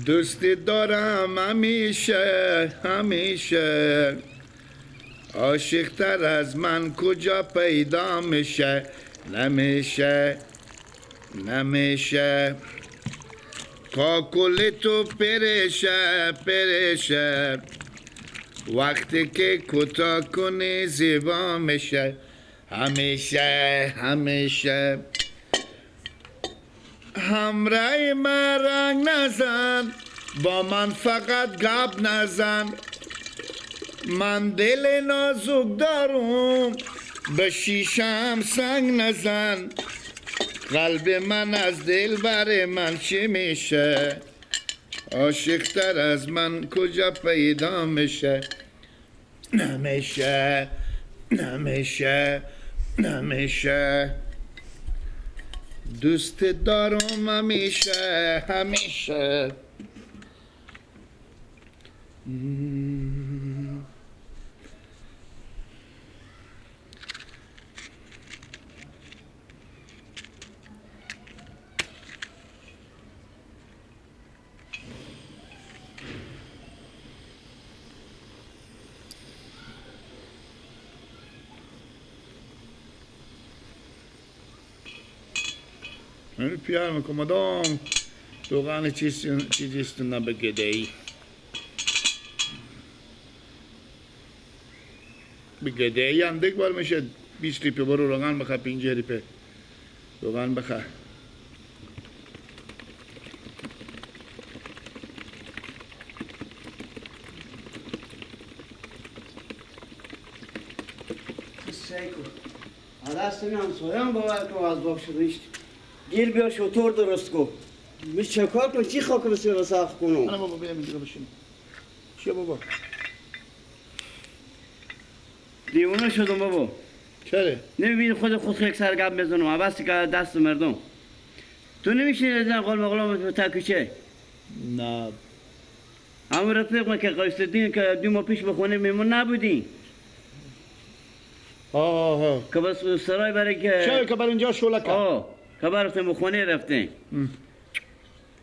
دوست دارم همیشه همیشه، عاشق تر از من کجا پیدا میشه؟ نمیشه نمیشه. کاکل تو پرشه پرشه، وقتی که کوتاه کنی زیبا میشه. همیشه همیشه. همراه من رنگ نزن، با من فقط گپ نزن، من دل نازک دارم به شیشم سنگ نزن، قلب من از دل بر من چی میشه؟ عاشق تر از من کجا پیدا میشه؟ نمیشه نمیشه نمیشه. دوست دارم همیشه همیشه. پیار میکنم روغن چیزیستون به گدهی به گدهی هم دیگ بار میشه 20 ریپه برو روغن بخواه، 50 ریپه روغن بخواه. دست همسایه‌ام باور کن از باک شده ایشت. گیر بیا شطور درست کن. می چه کار کنم؟ چی خاک رو سر سخت کنم؟ انا بابا بیا اینجا بشین. چیه بابا؟ دیوانه شدم بابا. چرا؟ نمیبینی خود خیلی سرگرم بزنم. عوض که دست مردم. تو نمیشینی زن قول مغلام تکوچه؟ نه. همون رفیق ما که قایستدین که 2 ماه پیش به خونه میمون نبودین. آه که بس سرای برای که چرا که برای اینجا شوله کرد. آه که رفتیم به خونه رفتیم.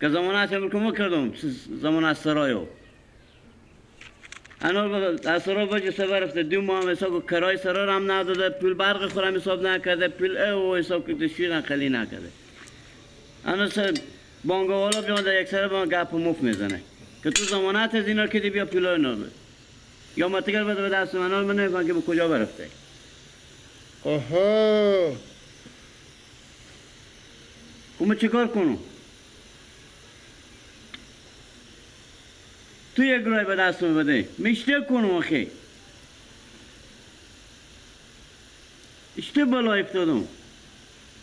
که زمانه هم که کردم زمان از سرایو. انا از سرای باج سفر رفته 2 ماه هم حساب کرای سرای هم نداده، پول برق خورم حساب نکرده، پول او حساب که شیرن خیلی نکرده. انا سر بانگوالا بیان در یک سر با گپ مف میزنه که تو زمانت از اینا که بیا پولای نده. یا متگر بده به دست من، من نمیفهم که به کجا برفته. آها خب چه کار کنم؟ تو یک رای به دستم بده میشته کنم آخه اشته بالا افتادم.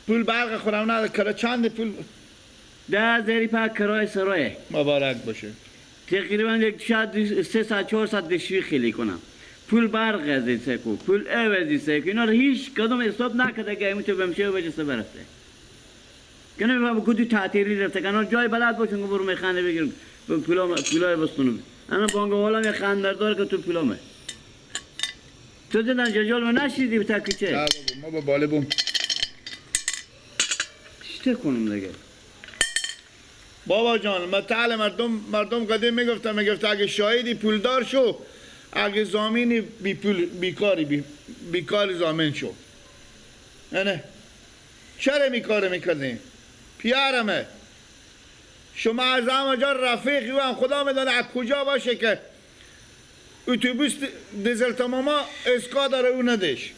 پول برق خورم نداره. کرا چند پول؟ 10,000 پک کرای سرایه. مبارک باشه. تقریبا یک شاید 3 ساعت 4 ساعت دشوی خیلی کنم. پول برق از این سکو، پول او از این سکو، اینا رو هیچ کدوم حساب نکرده که اینو بمشه و بجسته برفته. که نمیفهم کدو تعطیلی رفته که اینا جای بلد باشون که برو میخنده بگیرم پولای بستونم. انا بانگوالا می خندردار که تو پولامه. تو دیدن ججال ما نشیدی به تکیچه؟ نه بابا ما با باله بوم. چه کنم دیگه؟ بابا جان ما تعال مردم قدیم میگفتن اگه شاهدی پولدار شو، اگه زامینی بی پول بیکاری بیکاری زامین شو. نه چرا میکاره میکردیم؟ پیارمه شما از همه جا رفیقی و هم خدا میدانه از کجا باشه که اتوبوس دیزل تماما اسکا داره او ندش.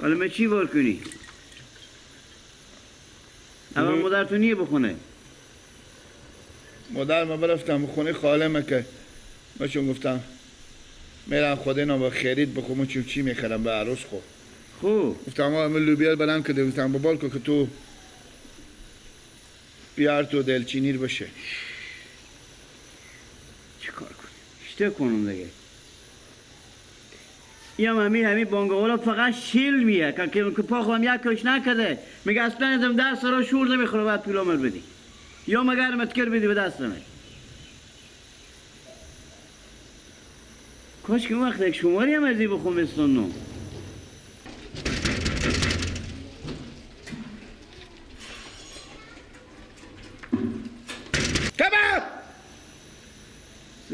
حالا من چی بار کنی؟ اما مادر تو نیه بخونه؟ مادر ما برفتم بخونه خاله که ما چون گفتم میرم خدا اینا با خرید بخوام چی چی میخرم به عروس. خب خوب گفتم ما لوبیا برم که گفتم بابال که تو بیار تو دلچینیر باشه. چی کار کنیم؟ چه کنم دیگه؟ یم همی بانگوالا فقط شیل میه که پا خودم یک کش نکرده میگه اصلا ازم درس را شور نمیخوره باید پولامر بدی یا مگر متکر بدی به دست من. کاش که اون وقت یک شماری هم از این بخون بستون.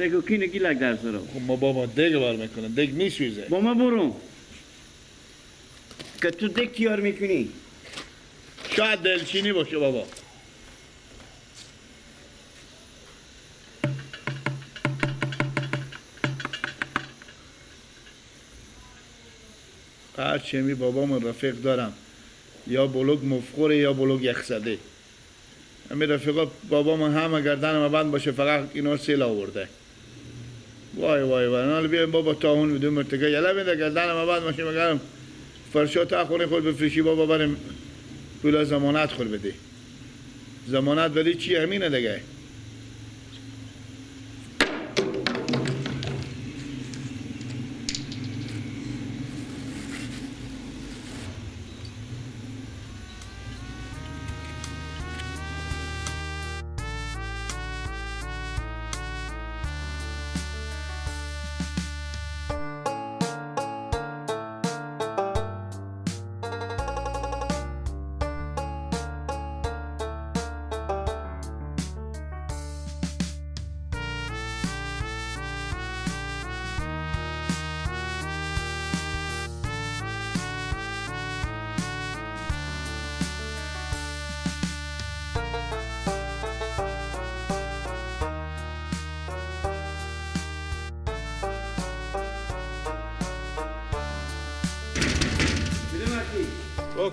سکو کینه گیلک در سرا. خب ما بابا دیگ بار میکنم، دیگ میسوزه. با ما برو که تو دیگ تیار میکنی. شاید دلچینی باشه بابا. هرچی می بابام رفیق دارم، یا بلوک مفخوره یا بلوک یخزده. همین رفیقا بابام همه گردن ما بند باشه، فقط اینا سیل آورده. وای وای وای، حالا بیایم بابا تا اون بدون مرتکه یلا بنده گردن ما بند باشه، مگرم فرشا تا خونه خود بفروشی بابا، بریم پول ضمانت خود بده. ضمانت بدی چی؟ همینه دیگه.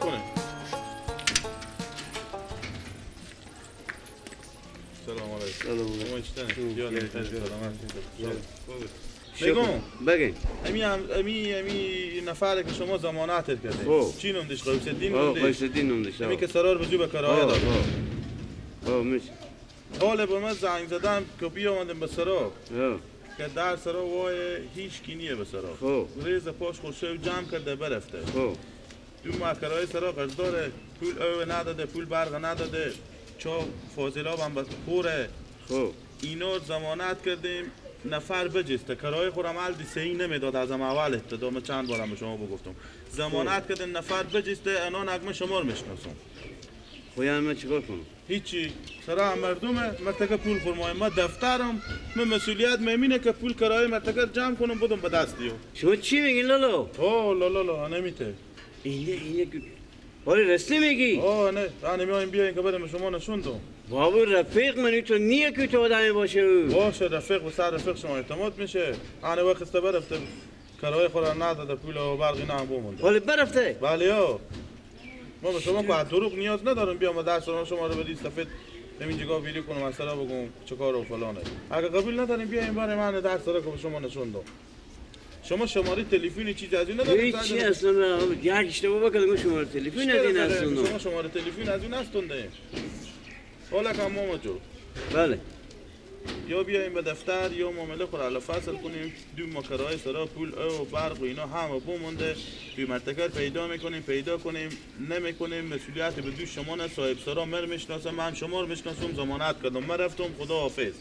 کنه. سلام علیکم. سلام علیکم. بگین. امی نفره که شما ضمانتت کرده. چی نام داشت؟ قیس الدین نام داشت. قیس الدین نام داشت. امی که سرار به جوب کرایه داد. میشه. حالا به من زنگ زدم که بیامدم به سرا. که در سرا وای هیچ کی نیه به سرا. ریز پاش خورشه جمع کرده برفته. دو ماه کرایه سرا قرض داره، پول او نداده، پول برق نداده، چا فاضلاب هم بس خوره. خب اینا ضمانت کردیم نفر بجسته، کرایه خورم عمل سی نمیداد از اول ابتدا، من چند بارم به شما بگفتم. ضمانت کردیم نفر بجسته، انا نغمه شما رو میشناسم. خب یعنی من چیکار کنم؟ هیچی، سرا مردمه، مرتکه پول خورمای ما دفترم، من مسئولیت میمینه که پول کرایه مرتکه جمع کنم بدم به دست دیو. شما چی میگین لالو؟ اوه لا لا نمیته. اینه آره رسمی میگی؟ آه نه، من میایم بیاین که بدم شما نشون دم. بابا رفیق من تو نیه که تو آدمی باشه. باشه رفیق، به سر رفیق شما اعتماد میشه. انا وقت برفته کرایه خود نداده، پول و برقی نه هم بمونده. ولی برفته؟ بله یا. ما به شما که دروغ نیاز ندارم بیام در شما رو بدید سفید همین جگاه ویدیو کنم مثلا بگم چه کار و فلانه. اگه قبول نداریم بیایم برای من در سرا که به شما نشون دم. شما شماره تلفن چیز از این ندارید؟ هیچ چی اصلا یک اشتباه بکردم، شماره تلفن از این اصلا. شما شماره تلفن از این هستونده. حالا که ماما جو. بله. یا بیایم به دفتر یا معامله خور علا فصل کنیم، دو ما کرایه سرا پول او برق و اینا همه بمونده، بی مرتکر پیدا میکنیم، پیدا کنیم، نمیکنیم، مسئولیت به دوش شما نه، صاحب سرا مر میشناسم، من شما رو میشناسم، ضمانت کردم، من رفتم، خدا حافظ.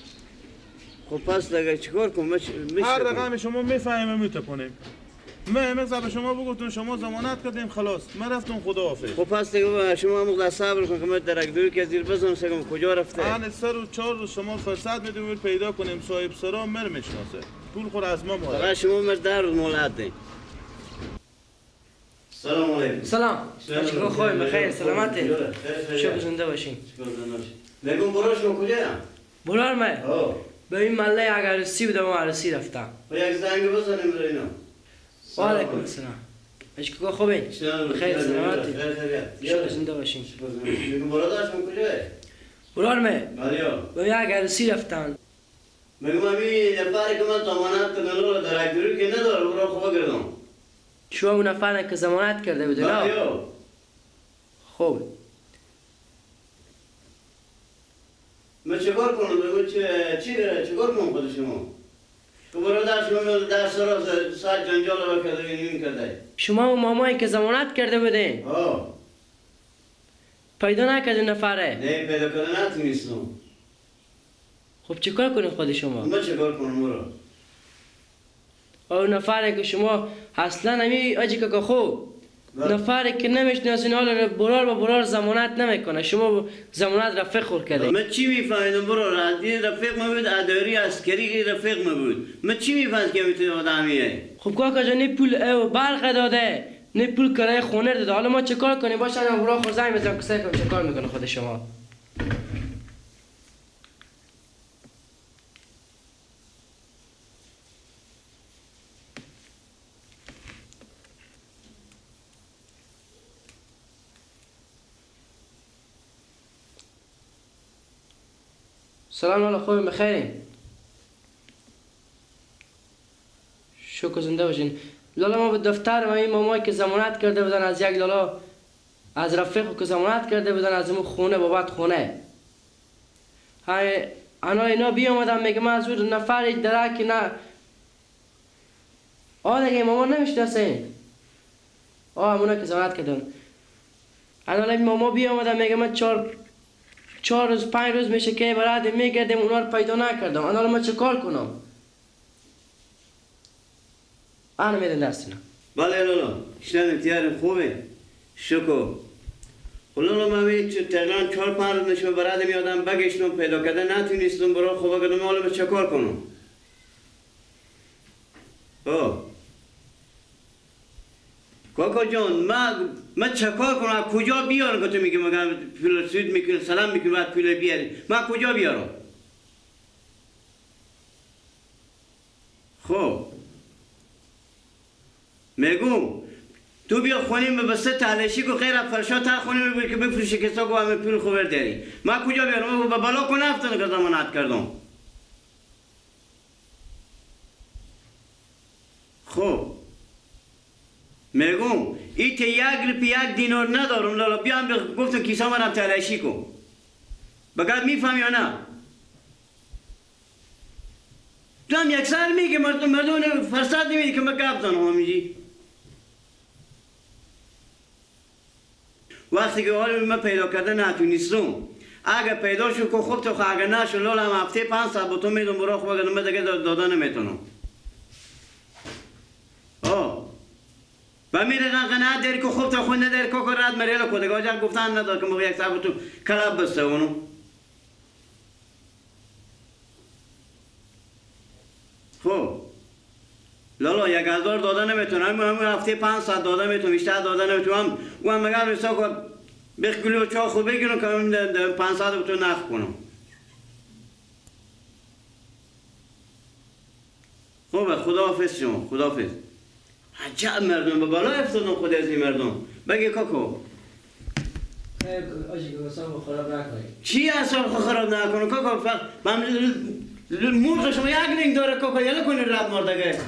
خب پس دیگه چیکار کنم؟ هر رقم شما میفهمیم میتونیم. من امروز به شما بگفتم شما ضمانت کردیم خلاص، من رفتم خدا حافظ. خب پس دیگه شما هم صبر کن که من درک دوری که زیر بزنم سگم کجا رفته. من سر و 4 روز شما فرصت میدیم پیدا کنیم، صاحب سرا مر میشناسه. پول خور از ما مال. فقط شما مر 10 روز مهلت دین. سلام علیکم. سلام. چیکار خوبی؟ بخیر، سلامتی. شب زنده باشین. میگم برو شما کجا؟ برو من. به این مله یک عروسی بودم و عروسی رفتم. و یک زنگ بزنیم برای اینا. و علیکم السلام. اشکا خوبین؟ بخیر، سلامتی. شب زنده باشین. میگم برادر شما کجاه؟ برادر من؟ بله. به یک عروسی رفتن. میگم همین نفری که من ضمانت کردم رو درک دوری که نداره، او را خوب کردم. شما اون نفر که ضمانت کرده بودی نه؟ خوب. من چیکار کنم؟ بگو چی چیکار کنم خود شما؟ که برادر شما در سرا ساعت جنجال رو کرده این کرده. شما و مامایی که ضمانت کرده بودین. آه. پیدا نکرده نفره. نه پیدا کرده نتونستم. خب چیکار کنیم خود شما؟ من چیکار کنم برو؟ اون نفره که شما اصلا نمی آجی که خوب نفری که نمیشناسین حالا برار با برار ضمانت نمیکنه. شما ضمانت رفیق خور کرده. من چی میفهمیدم برار؟ این رفیق من بود، اداری عسکری رفیق من بود. من چی میفهمیدم که میتونه آدمیه؟ خب کاکا جان نه پول او برق داده، نه پول کرایه خونه داده. حالا ما چیکار کنیم؟ باشه من برا خور زنگ بزنم که سعی کنم چیکار میکنه خود شما. سلام لالا، خوبیم بخیرین؟ شکر زنده باشین. لالا ما به دفتر ما این مامایی که ضمانت کرده بودن از یک لالا از رفیق که ضمانت کرده بودن از اون خونه بابت خونه های انا اینا بیامدن میگه من از اون نفر درک نه آه دیگه ماما نمیشناسین. آه همونا که ضمانت کردن. انا این ماما بیامدن میگه من 4 روز 5 روز میشه که برای میگردیم اونا رو پیدا نکردم. انا رو من چه کار کنم؟ انا میدن دست اینا. بله لالا شنیدم تیارم خوبه شکر. لالا من تقریبا 4-5 روز میشه برای میادم بگشتم پیدا کرده نتونستم برای خوبه کردم. حالا من چه کار کنم؟ آه کاکا جان من چه کار کنم؟ کجا بیارم که تو میگی مگم پول سود میکنی سلام میکنی بعد پول بیاری؟ من کجا بیارم؟ خب میگم تو بیا خونیم به سه تلشی که غیر فرشا تا خونیم که بفروشی کسا که همه پول خبر داری. من کجا بیارم؟ به بالا کنه افتادم که ضمانت کردم. خب میگم ایت یک روپی یک دینار ندارم لالا بیام گفتم کیسا منم تلاشی کن. بگرد میفهمی یا نه؟ تو هم یک سر میگه مردم فرصت نمیدی که من گپ زنم همیجی. وقتی که حال من پیدا کرده نتونستم. اگه پیدا شد که خوب تو اگه نشد لالا هم هفته 5 ساعت با تو میدم برا خوب اگه من دیگه داده نمیتونم. آه و میره قناعت داری که خوب تا خود نداری که رد مریل کو دیگه آجا گفتن ندار که موقع یک صاحب تو کلاب بسته اونو. خب لالا 1000 داده نمیتونم، همون هفته 5 ساعت داده نمیتونم، بیشتر داده نمیتونم. و هم مگر حساب که بخ چا خوب بگیرم که 5 ساعت تو نخ کنم. خب خداحافظ شما، خداحافظ. عجب مردم به بالا افتادم خود از این مردم. بگی کاکو آجی که اعصاب خراب نکنی. چی اعصاب خراب نکنه کاکو؟ فقط من مرغ شما یک لینگ داره کاکو یله کنی رد مردگه.